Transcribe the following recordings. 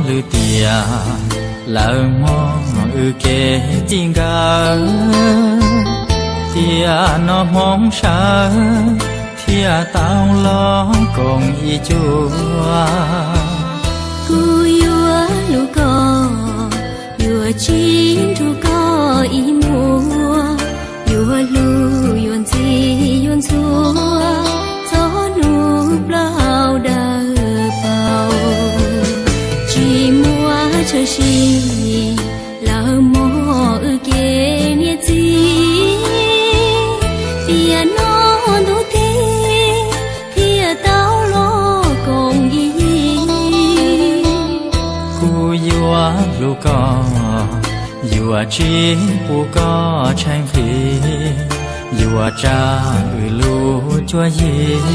Lwm tiam lawv muab wb kev txij nkawm, tiam no hmoov sawv thiaj tau los koom ib cuab. Kuv yuav hlub koj, yuav tsis nrug koj ib muag, yuav hlub yuav ntxim yuav ntxhua txog hnub plaub hau dawb paug. Tsis muaj tshwm sim lawv muab wb kev niam txiv, tiam no ntuj teb thiaj tau los koom ib yig. Kuv yuav hlub koj, yuav tsis pub koj tsheej nqhis, yuav tsa wb lub cuab yig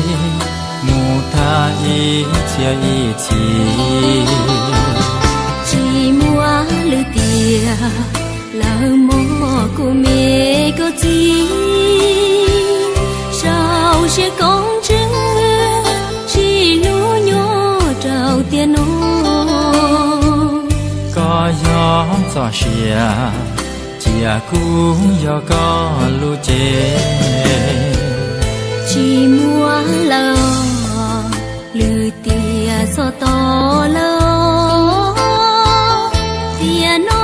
mus tag ib txhiab ib txhis. Tsis muaj lwm tiam lawv muab kuv me koj txiv, sau siab koob tswv, tsis hlub nyob rau tiam no. Koj yog txoj sia, cia kuv yog koj lub cev. Tsis muaj lawm, lwm tiam txhob tos lawm, tiam no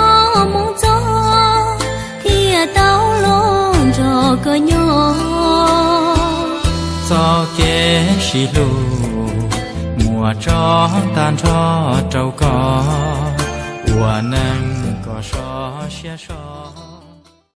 mus txog thiaj tau los nrog koj nyob. Txoj kev sib hlub muaj tso tag nrho rau koj, ua neej koj so siab so.